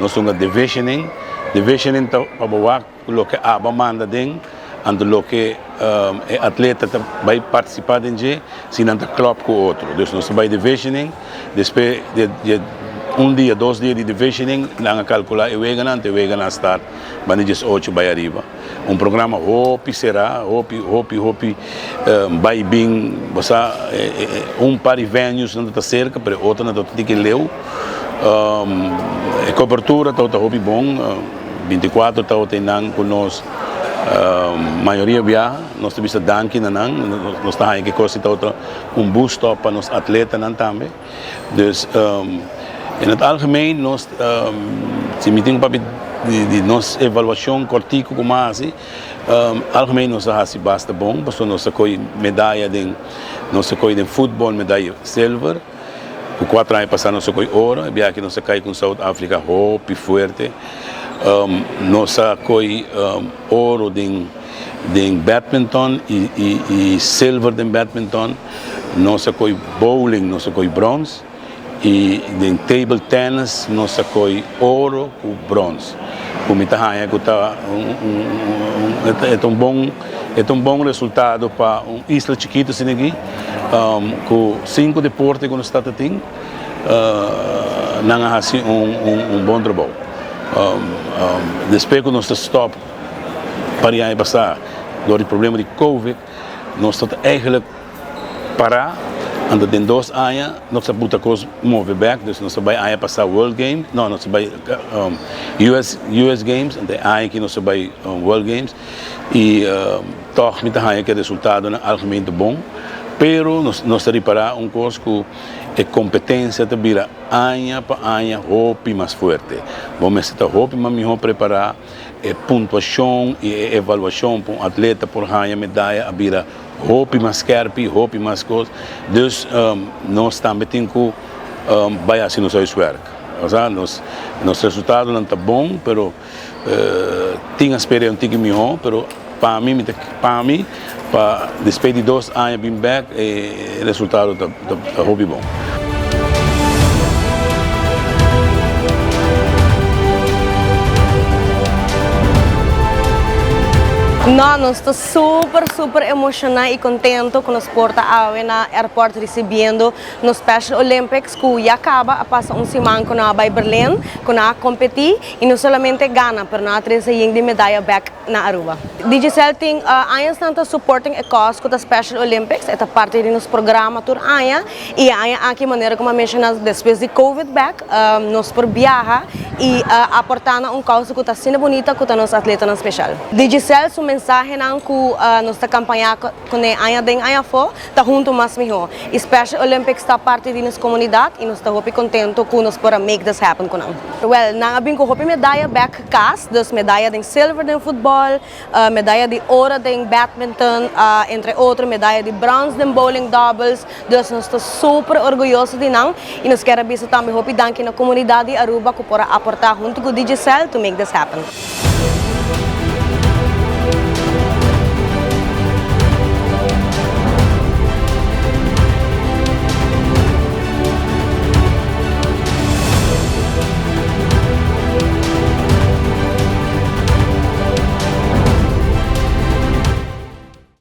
Nos ta hunga divisioning. Divisioning ta pa bo wak loke aba manda den, anto loke e atleta ta bai participa den dje, si nan ta klop ku otro. Dus nos ta bai divisioning, despues di un dia, dos dia di divisioning, nan a kalkula e weganan, anto e weganan a start banda dies ocho bai ariba. Un programa hopi será, hopi, hopi, hopi bai bin, bo sa, un par di venues nan ta serka, pero e otro nan ta tiki leu. E kobertura tabata hopi bon, binticuatro tabata einan ku nos mayoria biaha, nos ta bisa danki na nan, nos ta haña ki kos si tabata un bus stop pa nos atletanan tambe. Dus in het algemeen nos si mi tin ku papia di nos evaluashon kòrtiku ku mi a hasi, algemeen nos a hasi basta bon pasobra nos a kohe medaya den nos a kohe den futbòl medaya silver, ku kuater aña pasá nos a kohe oro, e biaha aki nos a kai ku South Africa hopi fuerte, nos a kohe oro den den badminton i silver den badminton. Nos a koy bowling, nos a koy brons y den table tennis nos a koy oro cu brons. Cu mi ta haña cu ta e ta un bon e ta un bon resultado pa un isla chikito asina aki cu cinco deporte cu nos ta ta tin nan a haci un bon trabou. Despues cu nos ta stop pa di aña pasa dor di problema di covid. Nos ta eigenlijk pará, anto den dos aña nos ta buta kos move bèk, dus nos ta bai aña pasá World Games, no nos ta bai US US Games, anto e aña aki nos ta bai World Games i tòg mi ta haña ku e resultadonan algemeen ta bon, pero nos nos ta ripará un kos ku e kompetensia ta bira aña pa aña hopi mas fuerte, bo mester ta hopi mas mihó prepará. E puntuashon i e evaluashon pa un atleta por haña medaya a bira hopi mas skerpi, hopi mas kos. Dus nos tambe tin ku bai hasi nos huiswerk. Osea nos nos resultadonan ta bon, pero tin a spera un tiki mihó, pero pa mi mi ta pa mi pa despues di dos aña bin bek e resultado ta hopi bon. No, nos ta super super emociona y contento cu nos por ta awe na airport ricibiendo nos Special Olympics cu ya caba a pasa un siman cu nan a bay Berlin cu nan a competi y no solamente gana pero nan a trece yen di medaya bek na Aruba. Digicel tin añasnan ta supporting e cause cu ta Special Olympics, e ta parti di nos programa tur aña y e aña aki manera como a menciona despues di Covid bek nos por biaha y aporta na un causa cu ta asina bunita cu ta nos atletanan special. Digicel su mensahenan cu nos ta campaña cune aña den aña afo ta hunto mas miho y Special Olympics ta parti di nos comunidad y nos ta hopi contento cu nos por a make this happen cu nan. Well, nan a bin cu hopi medaya bek. Kas, dus medaya den silver den futbòl, medaya di oro den badminton, entre otro medaya di brons den bowling doubles. Dus nos ta super orguyoso di nan i nos kier a bisa tambe hopi danki na komunidat di Aruba ku por a aportá huntu ku Digicel to make this happen.